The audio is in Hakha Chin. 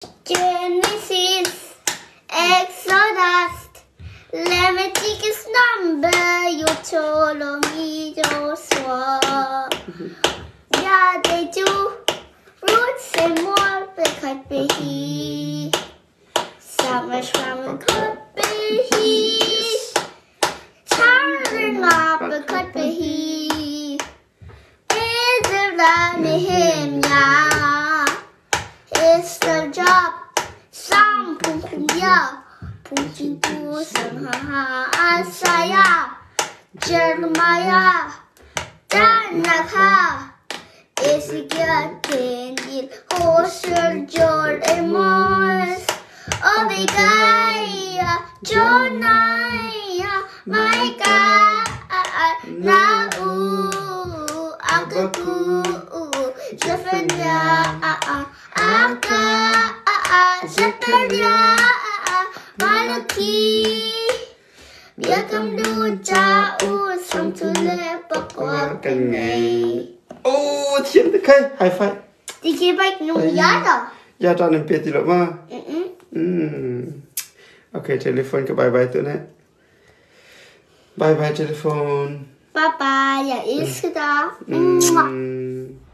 Genesis, Exodus, Leviticus, Number, Deuteronomy, Joshua. Yeah, they do. Ruth, Samuel, Bekhat Samuel, Samuel, Behi. Charna, Bekhat Behi. Ezra, Nehemiah. Esther, Job, Sam, Pungkumya, Pungcingku, Sangha, Isaiah, Jeremiah, Janaka, Ezekiel, Daniel, Hosea, Joel, Amos, Obadiah, Jonah, Micah, Nahum, Habakkuk, Zephaniah, Aka, Zechariah, Malachi, Biakam du ca u sang tu le pakua kan ngei. Oh, thiam te kai. High five. Ti ki bike nung ya da. Ya ta nan pe ti lo ma. Mm. Okay, telephone ka bye bye tu ne. Bye bye telephone. Bye bye, ya is da. Mm.